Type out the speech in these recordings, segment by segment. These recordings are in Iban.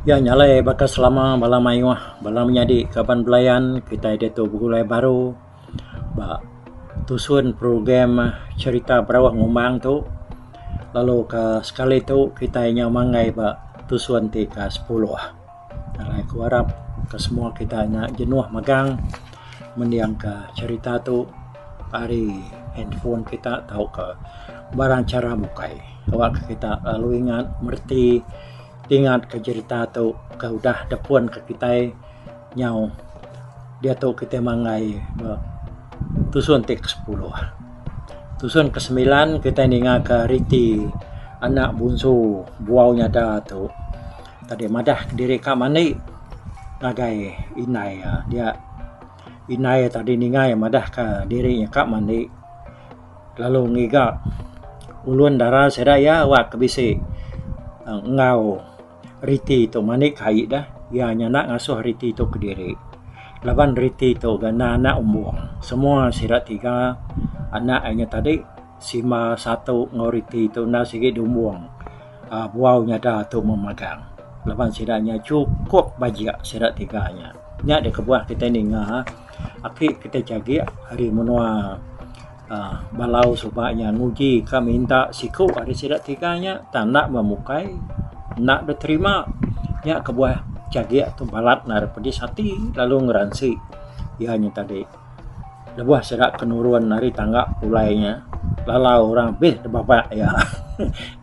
Iya nya alai baka selama bala mayuh bala menyadi kaban belayan kitai diatu begulai baru ba tusun program cherita Berauh Ngumbang tu lalu ka sekali tu kitai nyau manggai ba tusun ti ka sepuluh. Alai ku arap ka semua kita nya jenuh megang mending ka cherita tu ari handphone kita tauka barang chara bukai. Awak kita lalu ingat mereti. Ingat ke jerita tu ke udah depun ke kitai nyau diatu kitai manggai ba tusun ti ke sepuluh. Tusun ke semilan kitai ninga ke riti anak bunsu buau nyada tu tadi madah diri ka mandi ngagai indai iya dia indai iya tadi ninga iya madah ka diri iya ka mandi. Lalu ngiga ulun dara sida iya wak ke bisi enggau riti tu mandi ke ai deh iya nyanda ngasuh riti tu kediri. Laban riti tu ga enda anak umbung semua sida tiga anak inya tadi sima satu enggau riti tu enda sigi diumbung uhh buau nyada tu memagang laban sida nya chukup bajik sida tiga nya. Nya da kebuah kitai ninga aki kitai chagik ari menua. uhh Balau suba nya nguji ka minta siku ari sida tiga nya tang enda memukai enda diterima. Nya kebuah chagik tu balat narit pedis ati lalu ngeransi iya nya tadi. Lebuh sida ke nurun ari tangga pulai nya lalau orang bih debabak iya.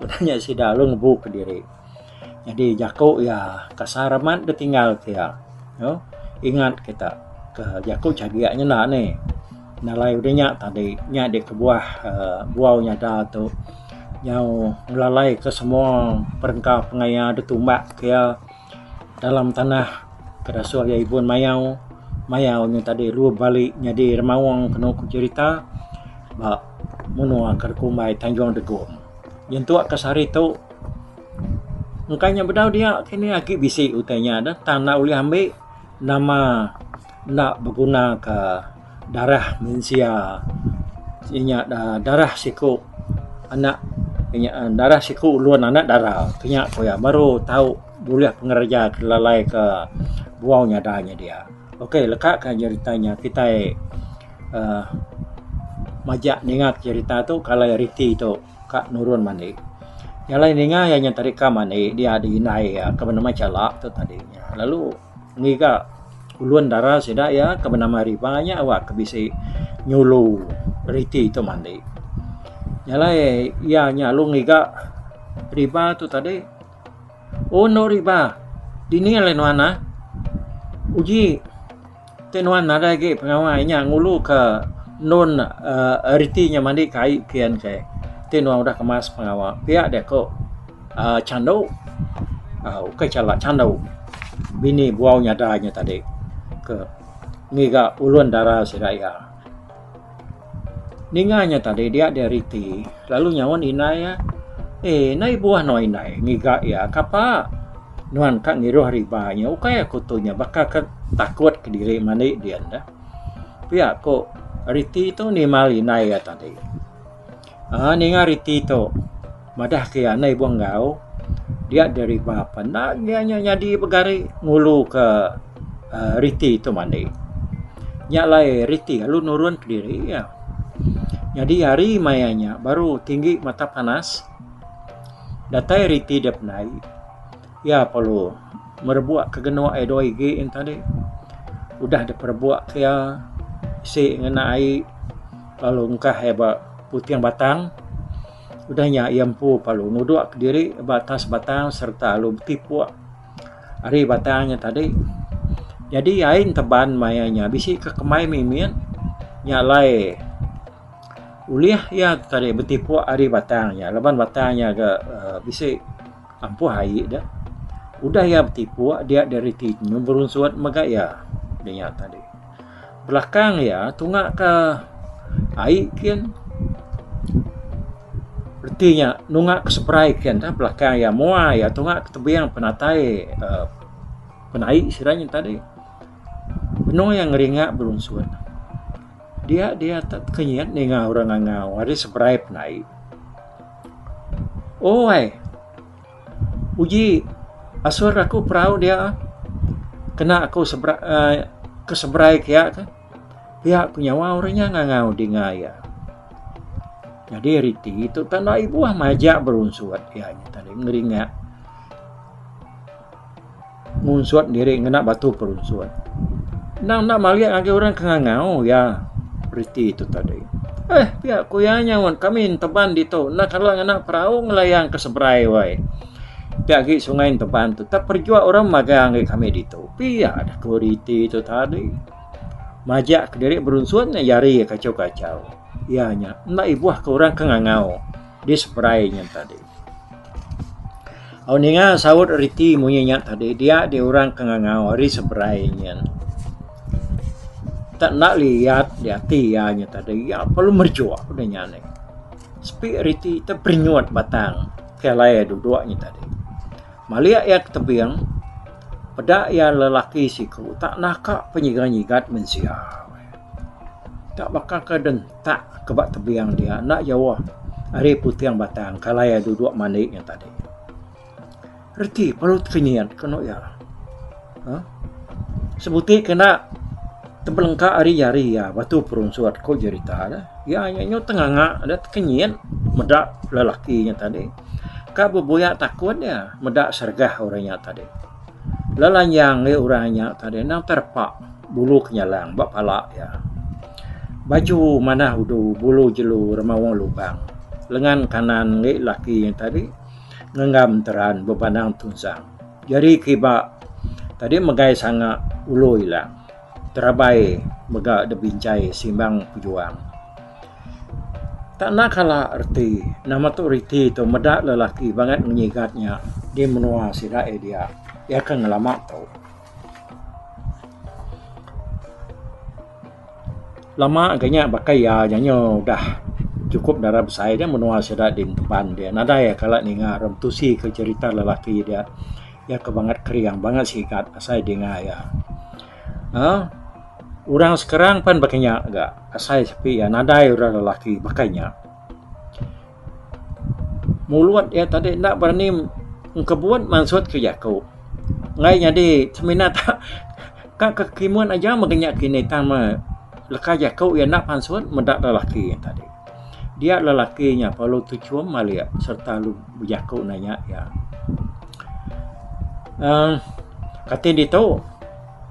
Udah nya sida lalu ngebu kediri. Nyadi jaku iya kasar amat da tinggal ke iya. Ingat kita ke jaku chagik nyenda nih. Nalai udah nya tadi nya deh kebuah uhh buau nyada tu nyau ngelalai ke semua perengka pengaya da tumbak ke iya dalam tanah ke dasuh iya ibun mayau. Mayau nya tadi lalu bali nyadi remaung kenu ku cherita ba menua ke dikumbai Tanjung Degong. Nyentuk ke sehari tu engka nya bedau dia kini agi bisi utai nya deh tang enda ulih ambi nama enda beguna ka darah mensia inya darah siku anak inya darah siku ulun anak dara kinya ku iya baru tau bulih pengereja ke lalai ka buau nyada nya dia. Ok leka ka jerita nya kitai uhh majak ninga jerita tu kalai riti tu ka nurun mandi. Nya alai ninga iya nya tadi ka mandi dia di indai iya ke benama Chala tu tadi nya lalu. Ngiga ulun dara sida iya ke benama Riba nya awak ke bisi nyulu riti tu mandi. Nya alai iya nya lalu ngiga Riba tu tadi. Oh endo Riba dini alai nuan ah. Uji ti nuan nadai agi pengawa inya ngulu ke endun uhh riti nya mandi ke ai kian ke ti nuan udah kemas pengawa pia deh ko. uhh chandu uhh ukai chala chandu bini buau nyada nya tadi ke ngiga ulun dara sida iya. Ninga nya tadi dia deh riti lalu nyaun indai iya eh indai buah nuan indai ngiga iya kapa nuan ka ngiruh riba nya ukai aku tu nya baka ke takut kediri mandi din deh. Pia ku riti tu nimal indai iya tadi. Aaa ninga riti tu madah ke iya anai ibuh enggau dia deriba pan enda iya nya nyadi begari ngulu ke aaa riti tu mandi. Nya alai riti lalu nurun kediri iya. Nyadi hari maya nya baru tinggi mata panas datai riti da pendai. Iya perlu merebuk ke genuk ai dua igi en tadi. Udah dep rebuk ke iya isi ngena ai lalu engkah iya ba puting batang. Udah nya iya empu perlu nuduk kediri ba atas batang sereta lalu betipuk ari batang nya tadi. Nyadi ai enteban maya nya bisi ke kembai mimit nya alai. Ulih iya tadi betipuk ari batang nya laban batang nya ga uhh bisi ampuh ai deh. Udah iya betipuk dia deh riti nyu berunsut mega iya dinya tadi. Belakang iya tunga ka ai kin reti nya nunga ke seberai kin dah belakang iya mua iya tunga ke tebing penatai uhh penaik sida nya tadi. Benung iya ngeringa berunsut. Dia dia tekenyit ninga orang ngangau ari seberai penai. Oi uji. Asur aku perau dia kena aku sebra uhh ke seberai kiya ka. Pia ku nyawa orang nya ngangau dinga iya. Nyadi riti tu tanda ibuh majak berunsut iya nya tadi ngeringak ngunsut diri ngena batu perunsut. Endang enda malik agi orang ke ngangau iya riti tu tadi. Eh pia ku iya nyaut kami enteban ditu enda kala ngena perau ngelayang ke seberai wai. Pia agi sungai enteban tu tak perjuak orang magang agi kami ditu. Pia deh ku riti tu tadi. Majak kediri berunsut nya jari iya kachau-kachau. Iya nya enda ibuh ke orang ke ngangau di seberai nya tadi. Au ninga saut riti munyi nya tadi dia di orang ke ngangau ari seberai nya. Tak enda liat di ati iya nya tadi iya perlu merejuk udah nya nih. Sepi riti teperenyut batang ke alai iya duduk nya tadi. Malik iya ke tebing, peda iya lelaki siku tak naka penyigat-nyigat mensia. Tak baka ke dentak ke ba tebing dia enda jauh ari puting batang ke alai iya duduk mandi nya tadi. Reti perlu tekenyit ke anu iya. Huh sebuti ke enda tebelengka ari jari iya batu perunsut ku jerita ne. Iya nya nyau tenganga da tekenyit meda lelaki nya tadi. Ka bebuya takut iya meda sergah orang nya tadi. Lelanjang agi orang nya tadi endang terepa bulu kenyalang ba pala iya. Baju manah udu bulu jelu remaung lubang. Lengan kanan agi laki nya tadi ngenggam teran bebandang tunsang. Jari kiba tadi megai sanga ulu ila. Terabai mega debinchai simbang pejuang. Tak enda kala reti nama tu riti tu meda lelaki bangat ngenyigat nya di menua sida iya dia iya ke ngelama tu. Lama ga nya baka iya nyanyi udah chukup dara besai dia menua sida di Enteban dia nadai iya kala ninga ram tusi ke cherita lelaki dia. Iya ke bangat kering bangat sigat asai dinga iya. uhh Orang sekarang pan baka nya ga asai sepi iya nadai orang lelaki baka nya. Mulut iya tadi enda berani engkebut mansut ke jaku. Enggai nyadi semina ka ke kimun aja mega nya kini tang meh leka jaku iya enda pansut meda lelaki iya tadi. Dia lelaki nya perlu tuchum malik sereta lalu bejaku nanya iya. uhh Kati ditu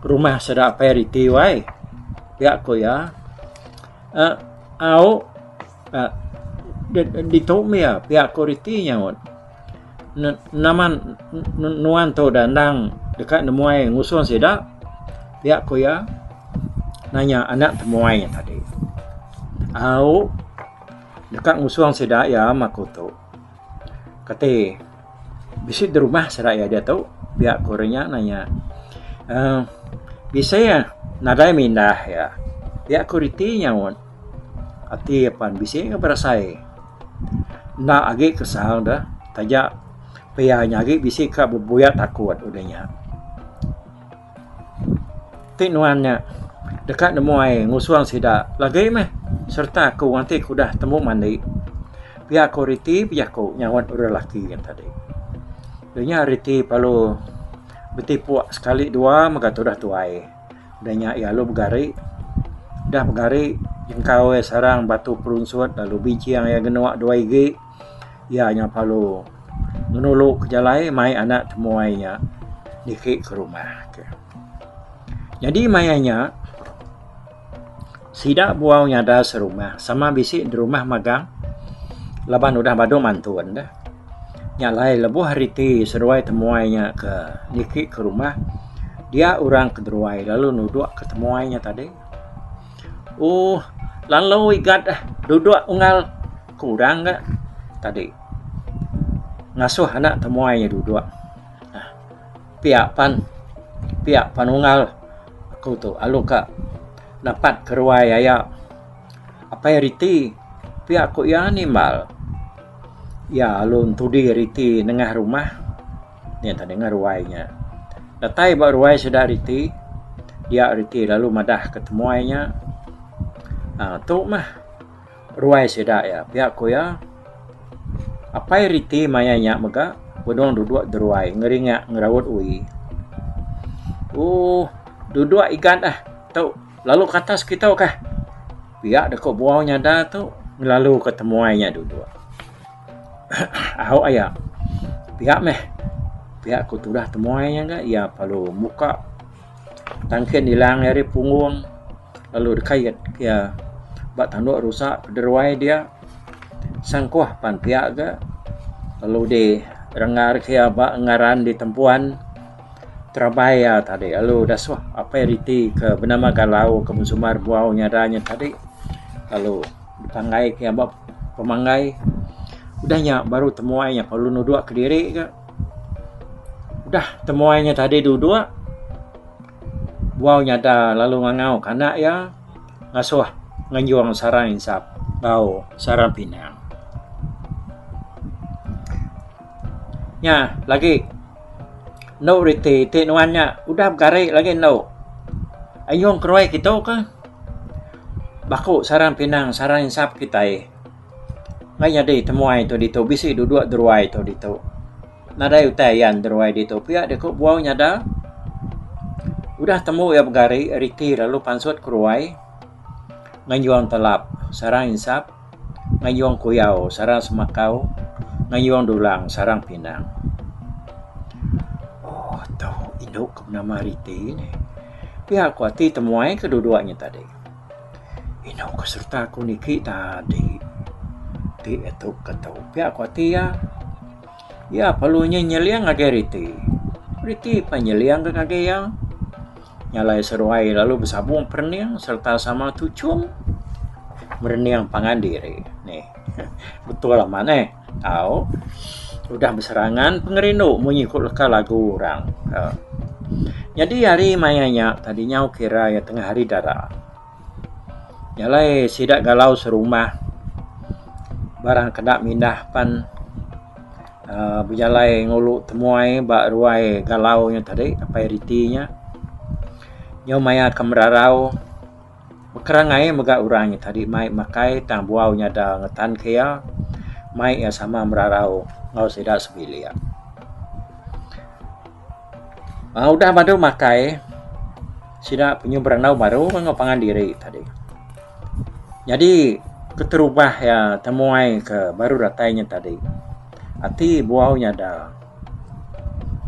rumah sida apai riti wai pia ku iya uhh au uhh ditu mih iya pia ku riti nyaut. Nama nuan tu da endang deka nemuai ngusung sida pia ku iya nanya anak temuai nya tadi. Au deka ngusung sida iya meh aku tu. Kati bisi da rumah sida iya diatu pia ku orang nya nanya uhh bisi nadai mindah iya pia ku riti nyaut. Ati iya pan bisi ga berasai. Enda agi kesal deh taja pia nya agi bisi ka bebuya takut udah nya. Ti nuan nya deka nemu ai ngusung sida lagi meh sereta aku nganti ku udah tembu mandi. Pia ku riti bejaku nyaut orang lelaki nya tadi. Udah nya riti perlu betipuk sekali dua mega tudah tuai. Udah nya iya lalu begari. Udah begari jengkau iya sarang batu perunsut lalu binching iya genuk dua igi. Iya nya perlu ngenulu ke jalai mai anak temuai nya niki ke rumah. Nyadi maya nya sida buau nyada serumah sama bisi derumah magang laban udah badu mantun deh. Nya alai lebuh riti seduai temuai nya ke niki ke rumah dia orang ke beruai lalu nudok ke temuai nya tadi. Ooh lalu igat dudok unggal ku orang ga tadi ngasuh anak temuai nya dudok. Pia pan pia pan unggal aku tu alu ka napat ke ruai aya apai riti pia ku iya nimbal. Iya lalu entudi riti nengah rumah nya tadi nengah ruai nya. Datai ba ruai sida riti dia riti lalu madah ke temuai nya uhh tu mah ruai sida iya pia ku iya. Apai riti maya nya mega. Benung duduk deruai ngeringak ngeraut ui. Ooh duduk igat ah tu lalu ke atas kitu kah. Pia deka buau nyada tu ngelalu ke temuai nya duduk. Au aya pia meh pia ku tudah temuai nya ga iya perlu muka tangkin ilang ari punggung lalu dikait iya ba tanduk rusa deruai dia sangkuh pan pia ga lalu di rengar ke iya ba ngaran di tempuan terabai iya tadi lalu dasuh apai riti ke benama Galau ke bensumbar buau nyada nya tadi lalu dipanggai ke iya ba pemanggai. Udah nya baru temuai nya perlu nudok kediri ga. Udah temuai nya tadi dudok buau nyada lalu ngangau ke anak iya ngasuh nganjung sarang insap enggau sarang pinang. Nya lagi Endo riti ti nuan nya udah begari lagi endo. Ayung keruai kitu ka baku sarang pinang sarang insap kitai. Meh nyadi temuai tu ditu bisi duduk deruai tu ditu. Nadai utai ayan deruai ditu pia deh ku buau nyada. Udah tembu iya begari riti lalu pansut keruai ngayung telap sarang insap. Ngayung kuyau sarang semakau, ngayung dulang sarang pinang. Oh tu indu ke benama Riti nih. Pia ku ati temuai ke duduk nya tadi. Indu ke sereta aku niki tadi ti tu ke tu pia ku ati iya. Iya perlu nya nyeling ngagai Riti. Riti pan nyeling ga ngagai iya. Nya alai seruai lalu besabung perening sereta sama tuchum merening pangan diri. Nih betul amat neh. Tau udah beserangan pengerindu munyi ku leka lagu orang. Nyadi hari maya nya tadi nyau kira iya tengah hari dara. Nya alai sida galau serumah barang kena mindah pan uhh bejalai ngulu temuai ba ruai galau nya tadi apai riti nya. Nyau maya ke merarau bekerangai mega orang nya tadi mai makai tang buau nyada ngetan ke iya mai iya sama merarau enggau sida sebilik. uhh Udah badu makai sida penyu berandau baru enggau pangan diri tadi. Nyadi keterubah iya temuai ke baru datai nya tadi ati buau nyada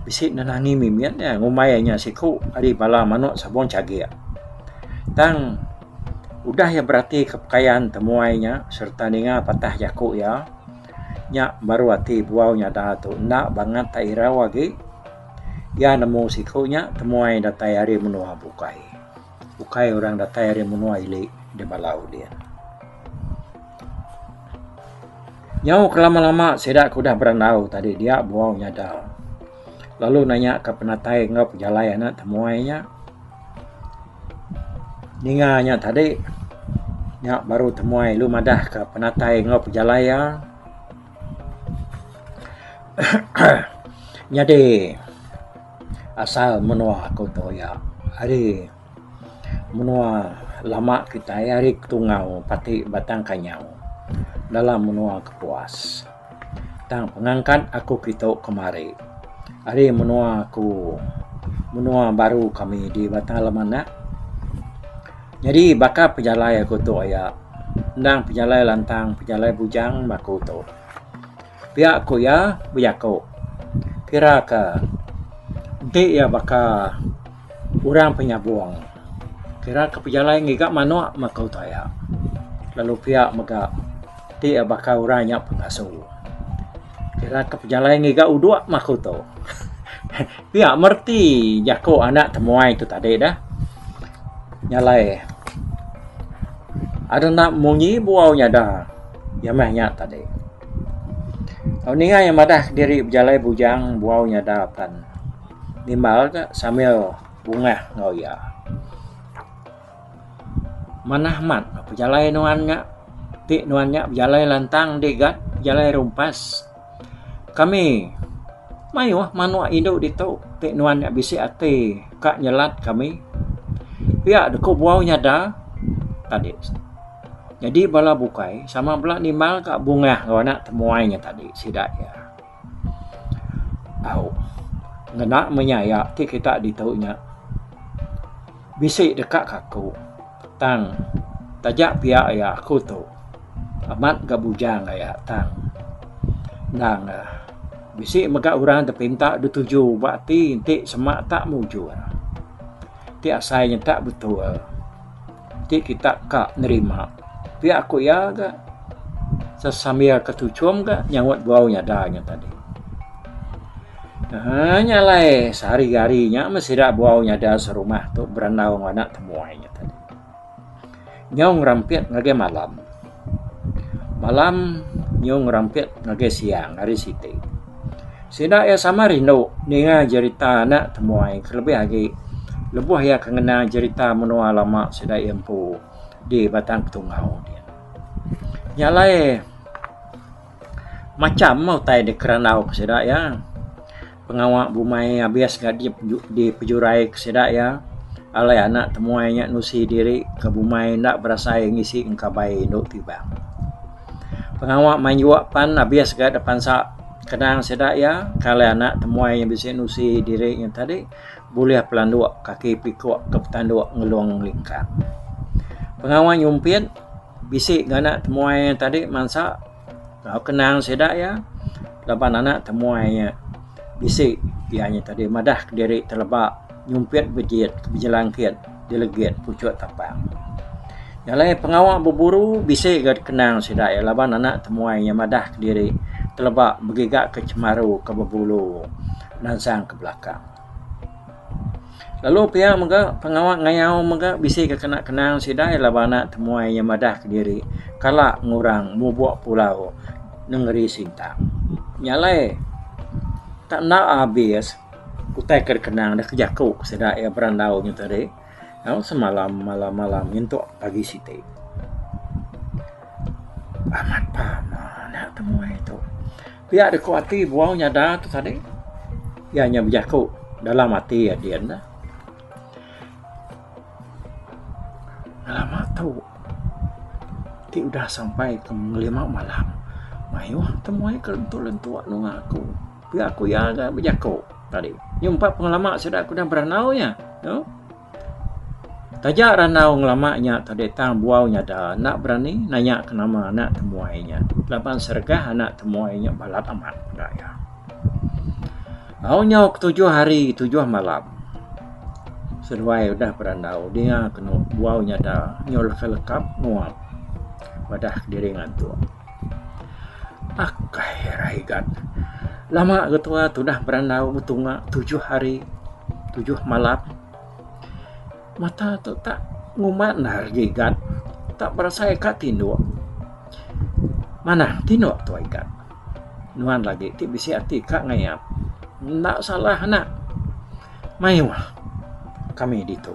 bisi ne nangi mimit iya ngumbai inya siku ari bala manok sabung chagik. Tang udah iya berati ke pekayan temuai nya sereta ninga patah jaku iya nya baru ati buau nyada tu enda bangat tak irau agi iya nemu siku nya temuai datai ari menua bukai. Ukai orang datai ari menua ili di Balau din. Nyau ke lama-lama sida ke udah berandau tadi dia buau nyada lalu nanya ka penatai enggau pejalai anak temuai nya. Ninga nya tadi nya baru temuai lalu madah ka penatai enggau pejalai iya. Nyadi asal menua aku tu iya ari menua lama kitai ari Ketungau pati Batang Kanyau dalam menua Kepuas. Tang pengangkat aku kitu kemari ari menua aku menua baru kami di Batang Lemanak. Nyadi baka pejalai aku tu aya endang pejalai lantang pejalai bujang aku tu. Pia ku iya bejaku kira ka enti iya baka orang penyabung kira ka pejalai ngiga manok meh ku taya lalu pia mega enti iya baka orang nya pengasu kira ka pejalai ngiga udok meh ku tu. Pia mereti jaku anak temuai tu tadi dah. Nya alai adeh enda munyi buau nyada iya meh nya tadi. Tau ninga iya madah diri bejalai bujang buau nyada pan nimbal ka sambil bungah enggau iya. Manah amat pejalai nuan nya ti nuan nya bejalai lantang digat bejalai rumpas. Kami mayuh manuk indu ditu ti nuan nya bisi ati ka nyelat kami. Pia deka buau nyada tadi. Nyadi bala bukai sama bela nimbal ka bungah enggau anak temuai nya tadi sida iya. Au ngena meh nya iya ti kita ditu nya bisi deka ka aku tang taja pia iya aku tu amat ga bujang aya tang endang bisi mega orang dipinta dituju ba ati enti sema tak mujur ti asai nya tak betul. Ti kita ka nerima pia ku iya ga sesambil ke tuchum ga nyaut buau nyada nya tadi. Aaa nya alai sehari hari nya meh sida buau nyada serumah tu berandau enggau anak temuai nya tadi. Nyau ngerampit ngagai malam. Malam nyau ngerampit ngagai siang hari siti. Sida iya sama rindu ninga jerita anak temuai kelebih agi lebuh iya ke ngena jerita menua lama sida iya empu di Batang Ketungau din. Nya alai macham meh utai dikerandau ke sida iya. Pengawa bumai abis ga dipejurai ke sida iya alai anak temuai nya nusi diri ke bumai enda berasai ngisi engkabai indu tibang. Pengawa manjuk pan abis ga dipansa kenang sida iya ke alai anak temuai nya bisi nusi diri nya tadi bulih pelanduk kaki pikuk ke petanduk ngelung lingkang. Pengawa nyumpit bisi ga anak temuai nya tadi mansa enggau kenang sida iya laban anak temuai nya bisi iya nya tadi madah kediri teleba nyumpit bejit bejelangkit dilegit puchuk tapang. Nya alai pengawa beburu bisi ga kenang sida iya laban anak temuai nya madah kediri teleba begiga ke chemaru ke bebulu nansang ke belakang. Lalu pia mega pengawa ngayau mega bisi ga kena kenang sida iya laban anak temuai nya madah kediri kala ngurang mubok pulau nengeri Sintang. Nya alai tak enda abis utai ke dikenang deh ke jaku sida iya berandau nya tadi. Au semalam malam malam nyentuk pagi siti. Amat pama enda temuai tu. Pia deka ati buau nyada tu tadi. Iya nya bejaku dalam ati iya din ne. Ngelama tu ti udah sampai ke ngelima malam mayuh temuai ke lentuk lentuk nunga aku. Pia ku iya ga bejaku tadi. Nyumpa pengelama sida ke udah berandau nya. Tu. Taja randau ngelama nya tadi tang buau nyada enda berani nanya ke nama anak temuai nya laban seregah anak temuai nya balat amat peda iya. Au nyau ke tujuh hari tujuh malam seduai udah berandau dinga kenu buau nyada nyau lekap lekap nguap madah kediri ngantuk. Akai rai gat. Lama ga tua tudah berandau betunga tujuh hari tujuh malam. Mata tu tak ngumba endar agi gat. Tak berasai ka tinduk. Manah tinduk tua igat. Nuan lagi ti bisi ati ka ngayap. Enda salah anak. Mayuh kami ditu.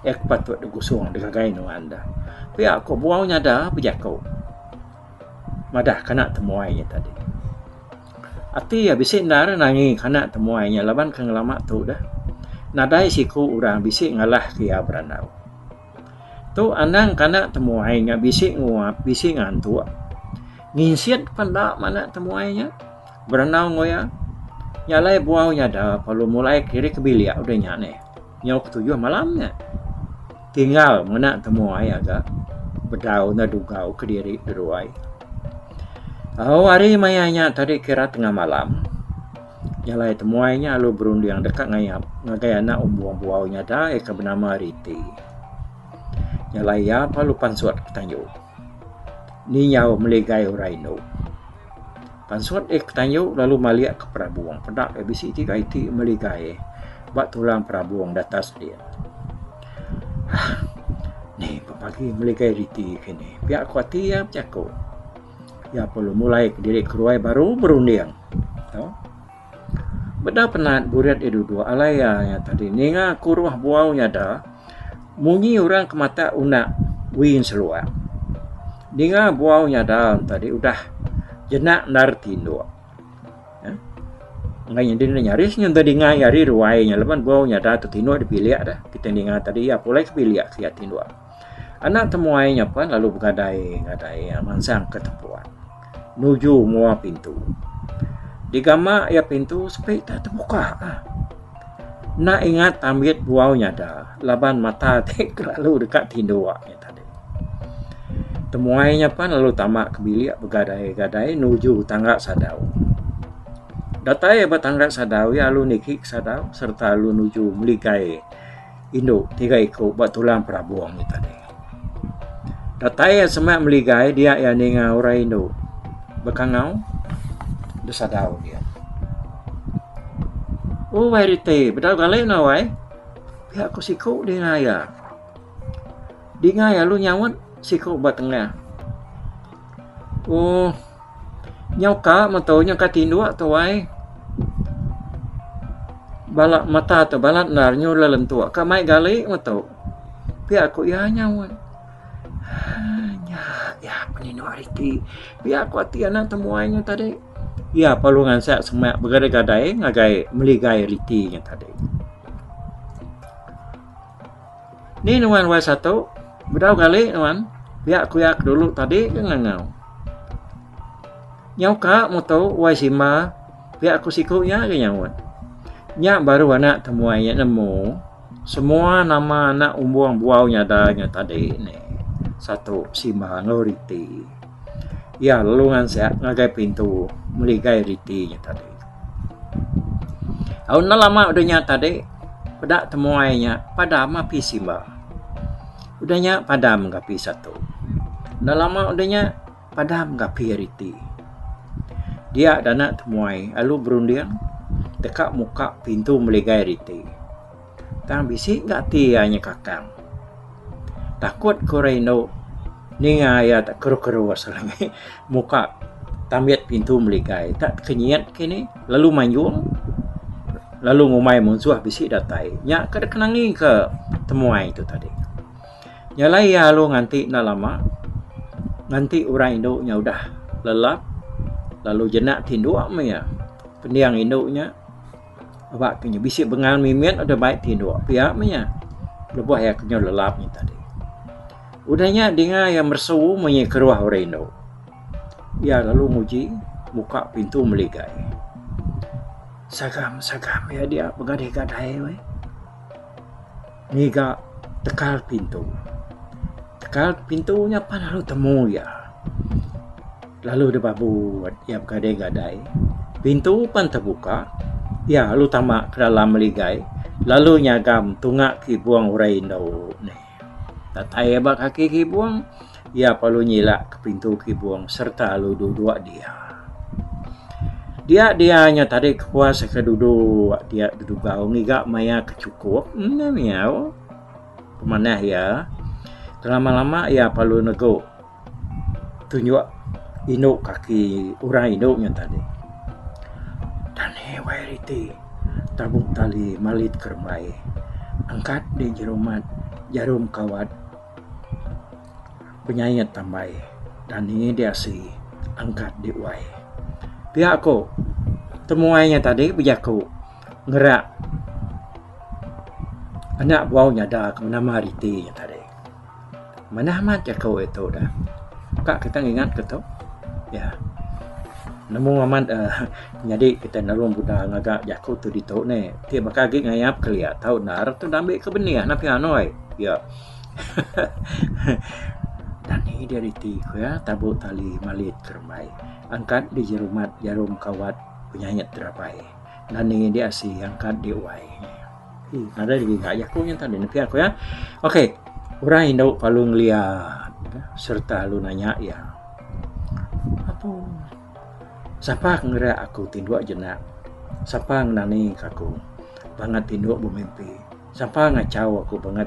Ek patut digusung digagai nuan da. Pia ko buau nyada bejaku. Madah ke anak temuai nya tadi. Ati iya bisi endar nangi ke anak temuai nya laban ke ngelama tu deh nadai siku orang bisi ngalah ke iya berandau. Tu anang ke anak temuai nya bisi nguap bisi ngantuk nginsit pan enda meh anak temuai nya berandau enggau iya. Nya alai buau nyada perlu mulai kiri ke bilik udah nya neh. Nyau ketujuh malam nya. Tinggal mena temuai aga bedau enda dugau kediri deruai. Au hari maya nya tadi kira tengah malam. Nya alai temuai nya lalu berunding deka ngayap ngagai anak umbung buau nyada iya ke benama Riti. Nya alai iya lalu pansut ke tanju. Ninjau meligai orang indu. Pansut iya ke tanju lalu malik ke perabung peda iya bisi tiga iti meligai ba tulang perabung da atas din. Hah ni pepagi meligai riti kini pia ku ati iya bejaku. Iya perlu mulai kediri keruai baru berunding. Tau. Beda penat burit iya duduk alai iya nya tadi ninga kuruh buau nyada munyi orang ke matak unak wing seluak. Ninga buau nyada tadi udah jenak endar tinduk. uhh Enggai nyadi ne nyaris nya enda dinga iya ari ruai nya laban buau nyada tu tinduk dipilik deh. Kita ninga tadi iya pulai ke bilik ke iya tinduk. Anak temuai nya pan lalu begadai gadai mansang ke tempuan nuju mua pintu. Digama iya pintu sepi tak tebuka. Enda ingat tambit buau nyada laban mata ti kelalu deka tinduk nya tadi. Temuai nya pan lalu tama ke bilik begadai-gadai nuju tangga sadau. Datai ba tangga sadau iya lalu niki ke sadau sereta lalu nuju meligai indu tiga iku ba tulang perabung nya tadi. Datai iya semak meligai dia iya ninga orang indu bekangau besadau dia. Oh wai riti bedau gali ne wai pia ku siku dinga iya. Dinga iya lalu nyaut siku ba tengah. Ooh nyau ka meto nyau ka tinduk tu wai. Bala mata tu balat endar nyu lelentuk ka mai gali meto. Pia ku iya nyaut. Haa nya iya peninduk ari ti. Pia ku ati anak temuai nya tadi. Iya perlu ngansak semak begadai gadai ngagai meligai riti nya tadi. Ni nuan wai satu bedau gali nuan pia ku iya ke dulu tadi ke ngangau. Nyau ka mutu wai Simba pia ku siku nya ke nyaut. Nya baru anak temuai nya nemu. Semua nama anak umbung buau nyada nya tadi ne satu Simba enggau Riti. Iya lalu ngansak ngagai pintu meligai Riti nya tadi. Au enda lama udah nya tadi peda temuai nya padam api Simba. Udah nya padam ga api satu. Enda lama udah nya padam ga api Riti. Dia da anak temuai lalu berunding deka muka pintu meligai Riti. Tang bisi ga ati iya nyekakang. Takut ke orang indu ninga iya tak keruh-keruh lagi muka tambit pintu meligai tak tekenyit kini lalu manjung lalu ngumbai munsuh bisi datai. Nya ke deka nangi ke temuai tu tadi. Nya alai iya lalu nganti enda lama nganti orang indu nya udah lelap lalu jenak tinduk meh iya. Pending indu nya. Aba ke nya bisi bengal mimit udah bai tinduk pia meh nya lebuh iya ke nyau lelap nya tadi. Udah nya dinga iya meresu munyi keruh orang indu. Iya lalu nguji muka pintu meligai. Sagam sagam iya dia begadai gadai weh ngiga tekal pintu. Tekal pintu nya pan lalu temu iya. Lalu deh babut iya begadai gadai. Pintu pan tebuka, iya lalu tama ke dalam meligai lalu nyagam tunga kibung orang indu nih. Datai iya ba kaki kibung, iya perlu nyilak ke pintu kibung sereta lalu duduk dia. Dia dia nya tadi kepuas ke duduk dia dedugau ngiga maya ke chukup meh miau. Pemanah iya, kelama lama iya perlu negu. Tunjuk indu kaki orang indu nya tadi. Dani wai riti tabuk tali malit kerembai angkat di jerumat jarum kawat penyait tambai dani di asi angkat di wai. Pia ku temuai nya tadi bejaku ngerak anak buau nyada ke benama riti nya tadi. Manah amat jaku itu dah. Ka kita ngingat ke tu. Ya. Nemu amat uhh nyadi kita nulung buda ngaga jaku tu ditu neh. Ti baka agi ngayap kelia tau endar tu ambi ke benih ne pia noi. Ya. Dani dia riti ku iya tabu tali malit kerembai. Angkat di jerumat jarum kawat penyait terabai. Dani dia asi angkat di wai. Nadai digiga jaku nya tadi ne pia ku iya. Okey orang indu perlu ngeliat sereta lalu nanya iya. Apu sapa ke ngerak aku tinduk jenak sapa ngenani ka aku bangat tinduk bemimpi sapa ngachau aku bangat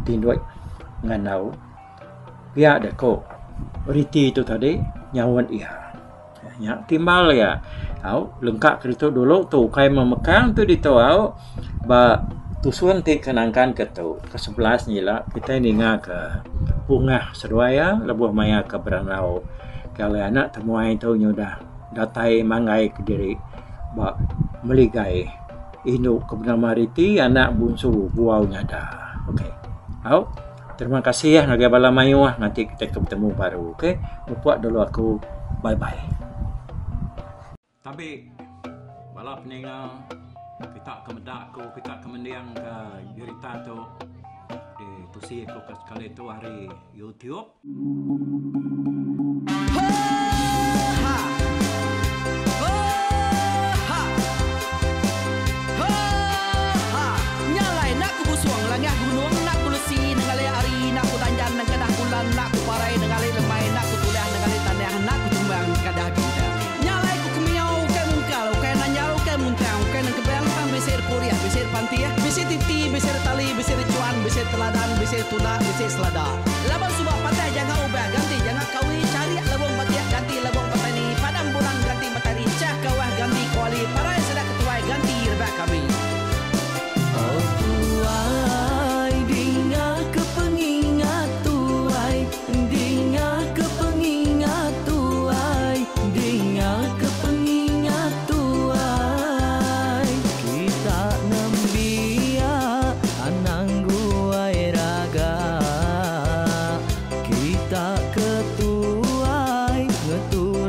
tinduk ngandau. Pia deh ko riti tu tadi nyaut iya. Nya timbal iya. Au lengka ke ditu dulu tu ukai memekang tu ditu au ba tusun ti ke nangkan ke tu ke 11 nyila kitai ninga ke pungah seduai iya lebuh maya ke berandau ke alai anak temuai tu nyudah datai manggai kediri ba meligai indu ke benama Riti anak bungsu Buau Nyada. Okey. Au. Terima kasih ngagai bala mayuh nganti kitai ke betemu baru ok. Mupuk dulu aku. Bye bye. Tabi bala peninga kita ke meda aku kita ke mending ka jerita tu ditusi aku ke sekali tu ari YouTube. Laban suba patah janga ubah ganti janga kawi charik lebong batik ganti lebong petani padam bulan ganti matari chah kawah ganti kuali parai sida ketuai ganti rebak kami. Oh tuai dinga ke pengingat tuai dinga ke pengingat tuai dinga ke pengingat tuai kita nembiak anang guai raga kita ke tuai ngetu.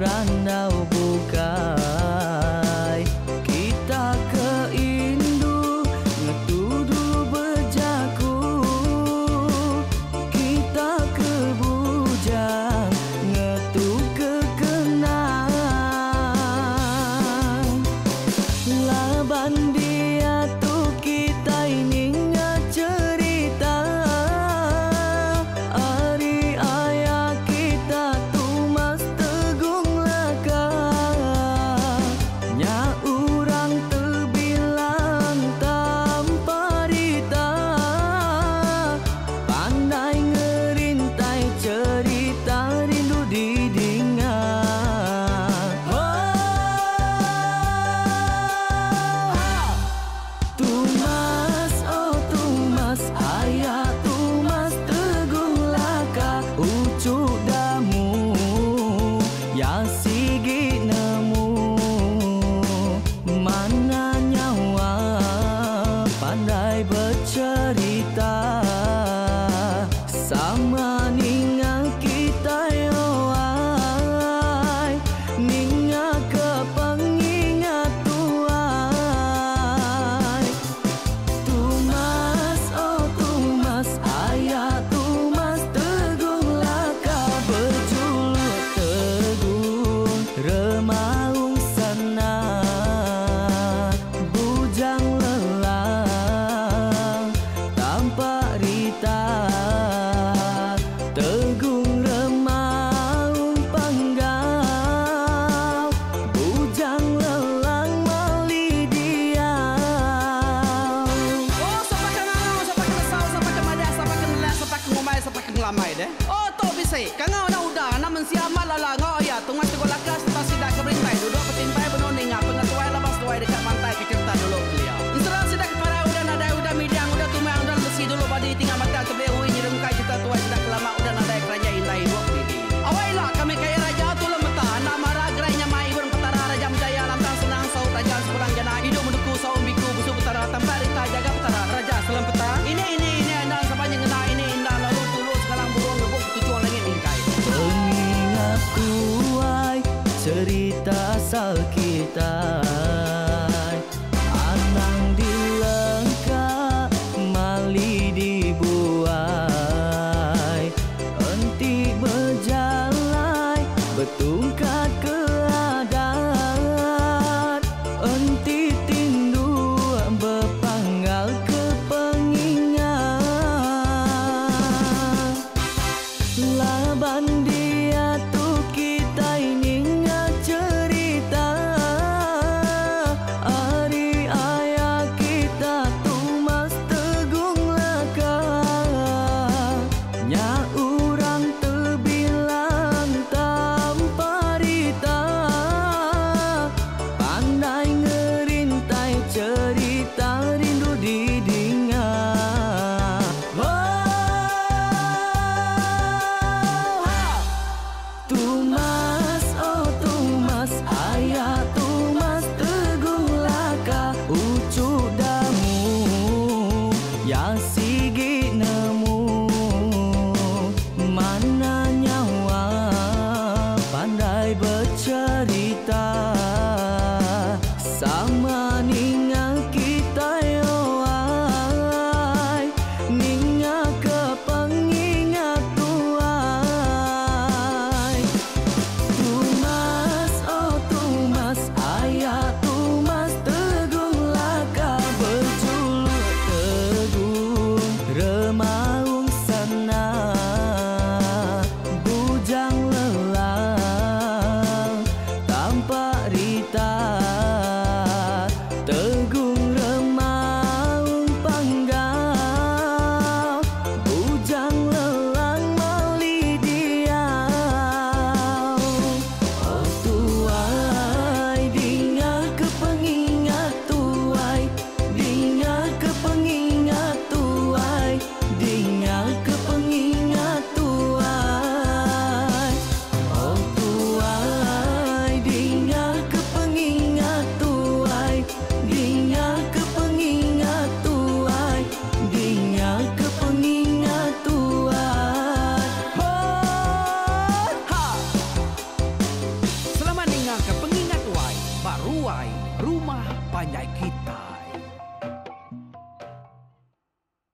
Rumah panjai kitai.